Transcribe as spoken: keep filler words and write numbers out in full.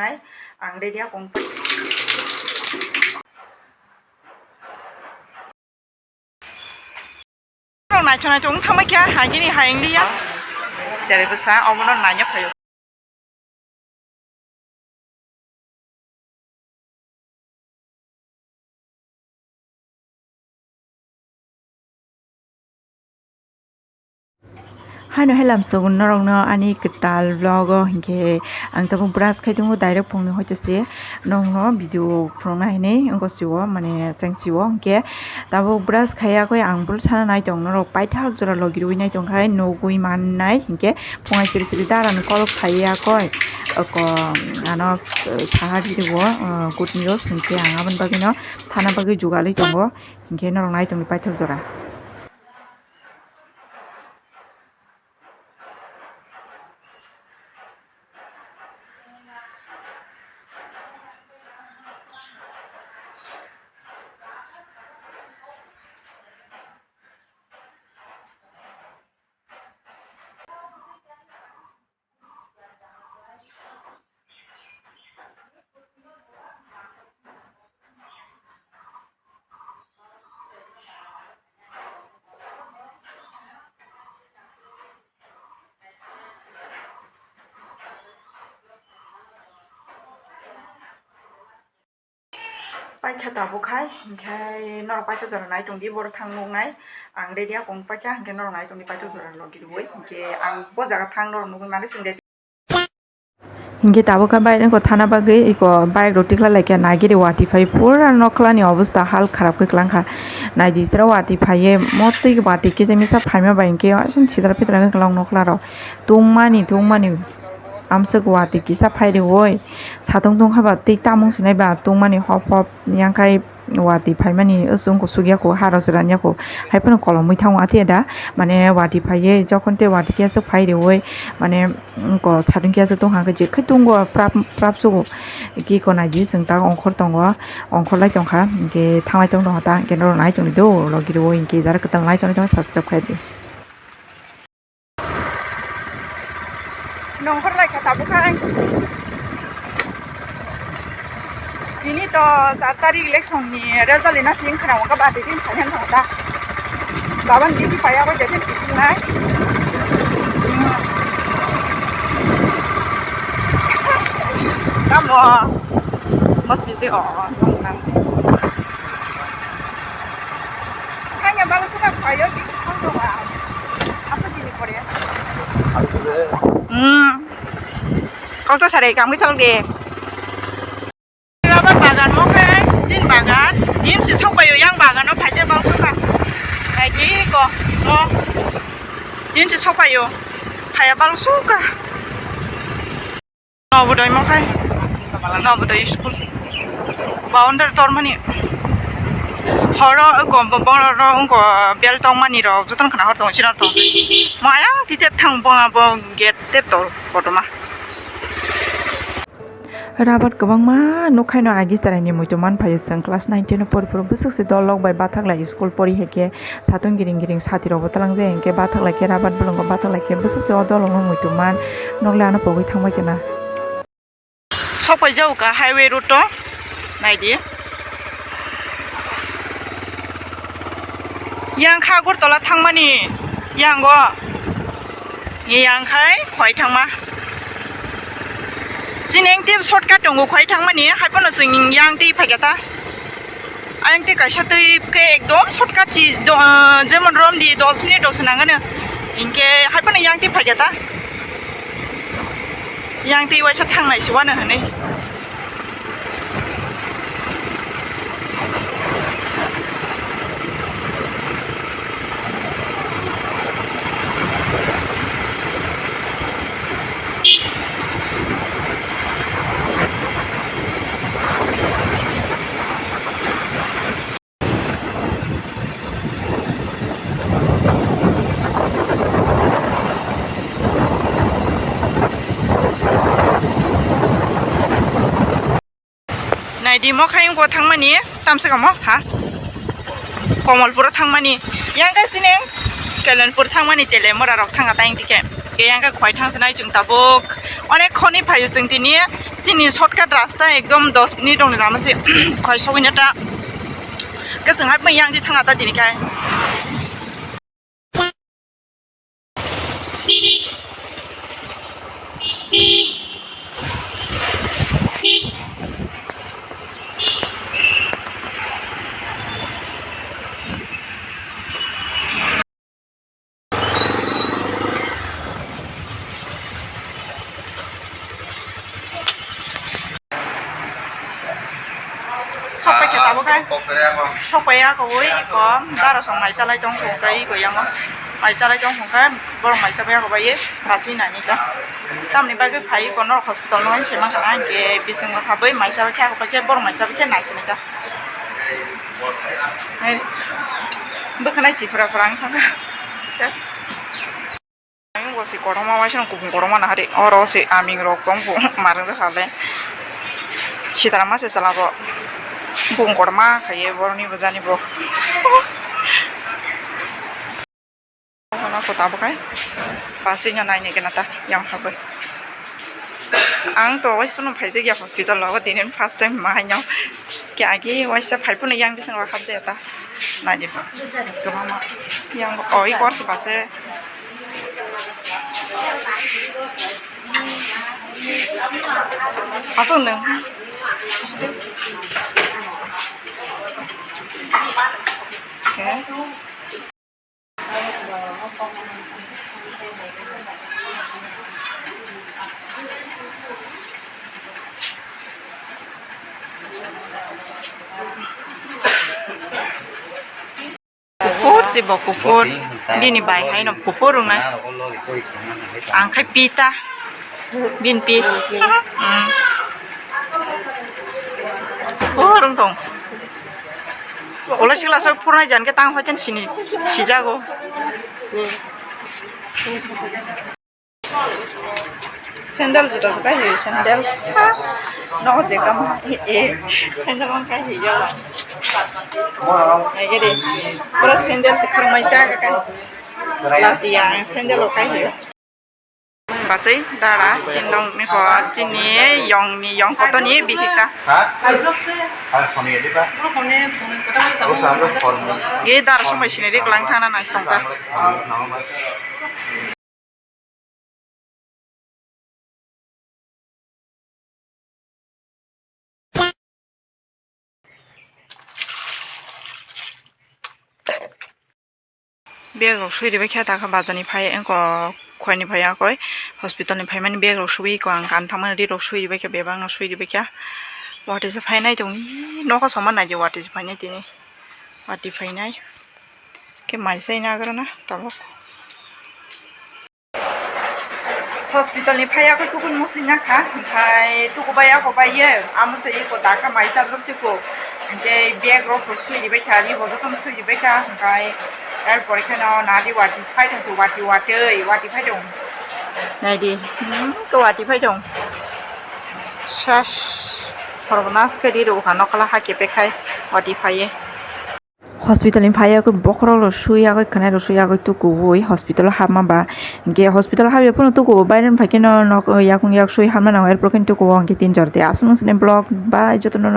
Ang ready ya kong. Naithok naithok wng thangbai khe, hai gini hai wng liya. Cherai bwsa omono naina phaio. Haino helam sugun norokno ani kwtal vlog o hinkhe ang tabuk brush khai tongo direct phungni hoite se nokno video phunukna hinwi wngkha sio mane chengchio hinkhe tabuk brush khaiya khe ang bul sana nai tong norok paithak jora logi rwui nai tong khai nugui mannai hinkhe phungai siri siri dara ni kolok khaiya koi oko ano saha rw o good news hinkhe ang aboni bagwino thana bagwi jugalwi tongo. Hinkhe norok nai tongdi paithak jora. Paikha tabuk hai, hinkhe norok paithak jora nai tongdi, borok thang nuknai. Ang ready ya kong paikha, hinkhe norok nai tongdi paithak jora logi rwui. Hinkhe ang bo jaga thang norok nugui mani swng ready. Hinkhe tabuk khe bike wngkha thana bagwi, eko bike rok tikla laikha, nagiri watwi phai pura nokla ni obostha hal kharap khe kwlangkha. Naidi sra watwi phaiye, motwi watwi kisa misa phaima bai hinkhe aswk sidra pitra khe kwlang nokla rok. Tungmani, tungmani. Amswk watwi kisa phai rwui, satung tungkha ba tei tamung sinai ba tungmani hop hop yangkhai watwi phaimani wngkha sukya kho, harok se ranya kho, hai phano kolomwi thango athiya da, mane watwi phaiye jokhon tei watwi khe aswk phai rwui mane wngkha satung khe aswk tungkha khe jekhai tungo prap prap sugo, kiko naidi chwng ta ongkhor tongo, ongkhor lai tongkha hinkhe thanglai tong tongkha ta hinkhe norok nai tongdi do logi rwui hinkhe jara kwtal nai tongdi subscribe khai di. Nongkhor lai kha tabuk kha ang. Tini to char tarik election ni result ina sing khna wngkha ba, tei din phai han thang ta. Baba ni tini phai abo jetin tini nai. Tamo mas bisi o tong nang. Kanya bago tu kan payo di kong dong ah. Apa sini Korea? Hmm. Kau tu sarai kamu cakap deh. Rubber bagan mo khe, sin bagan, din si sok payo yang bagan no phaje bang suka. Lagi ko, mo, din si sok payo, phaya bang suka. Nobodoi mo khai. Nobodoi school. Boundary tormani. Horo ko boro ro ko bel tongmani rok joton khna hor tong sinor tong. Maya tite thang bo bo gate te tor kotoma. Rabat kwbangma nukhaino agi chwraini muitu manphaio chwng class nine ten o pori phuru bwswk se dol rok bai bathak lai school pori hai khe. Satung giring giring sati rok bo twlang jai hinkhe bathak lai khe rabat bolongo bathak lai khe bwswk se o dolong no muitu man nokle ano pogwi thangbai khe na. Sok pai jao ka highway road o naidi. Yang kha Agartala thangmani yang o. Yang khai khwai thangma. Chini engti shortcut tongo khwai thangmani hai phano chwng yang twi phaikha ta. Ayang tei kaisa twi khe ekdom shortcut si do, ah, jemon romdi dos minute rok se nangano. Hinkhe hai phano yang twi phaikha ta. Yang twi waisa thangnai se wano hinwi. Naidi mo khai wngkha thangmani tamswk amo ha Komolpuro thangmani yang khe sining Kelenpur thangmani tele mura rok thanga ta ingti khe. Yang khe khwai thang sinai chwng tabuk. Onek khoni phaio chwng tini. Chini shortcut rasta ekdom dos minute rokni lama se khwai sogwino ta. Kwchwng hai yang ji thanga ta tini khai. Sokpai khe tabuk hai. Sokpai ya kobui iko dara song mai chalai tong kho kai iko yango. Mai chalai tong kho kai borok mai chabai ya kobai ye basi nani ka. Tamni bagwi phai iko norok hospital no hai se mangkha na hwnkhe bising rok habwi mai chabai khe iko pai khe borok mai chabai khe nai sinai ta. Bwkhanai chipra phrang thangkha. Ses. Ang bo si kotorma waisa rok kubung kotorma nahari. Oro se aming rok tong kho marang jak hale. Sitara ma se chwla bo. Kubung kotorma khaiye boroni bwjani bo. Bono kota bo khai. Basi no nai ni gana ta yang habwi. Ang to waisa no phaijak ya hospital o tini first time ma haino. Khe agi waisa phai phano yang bising rok habjaya ta. Naidi ba. Kwbangma. Yang oi kor se base. Aswk nwng. Okay. Kuphur si bo kuphur. Bini bai hai no kuphur wngnai. Ang khai pi ta. Bini pi. Hmm. Kuphur wng tong. Ulo sikla sok phurnai jan khe tang hoiten sini sijago. Sandal juta se kai hi sandal. Ha. No je kam e sandal man kai hi yo. Ai gede. Pura sandal se khar mai sa kai. Lasi ya sandal o kai hi. Basai dara chindong ni ko chini yong ni yong koto ni bihik ta. Ha? Hai phone ya diba? Ge dara somai sini rik lang thana nai tong ta. Bag rok sui ribai khe ta khe bazar ni phai wngkha khwlai ni phai ya koi hospital ni phaimani bag rok sui kho ang kan thangmani ri rok sui ribai khe bebak no sui ribai khe watwi se phainai tong nogo songma naidi watwi se phainai tini watwi phainai. Khe mai sai nagrana tabuk. Hospital ni phaiya khe kubun musui nakha, hwnkhe tukubai ako bai ye, amo se eko dakha mai chadrop se ko, hwnkhe bag rok bo sui ribai kha, ribo jotono sui ribai kha, hwnkhe er pore kheno nadi watwi phai tong, watwi watwi watwi phai tong. Naidi, hmm, to watwi phai tong. Sas, horbo nas khe ri rw kha nokla ha khe pekhai watwi phai ye. Hospital ni phai yakui bokhorok rok sui yakui khwnai rok sui yakui tukuui hospital o hapma ba hwnkhe hospital o hapya phano tukuo baireni phai kheno nok yakung yak sui hapna nango er porkhe tukuo hwnkhe tin jor tei aswk sini block bai jotono.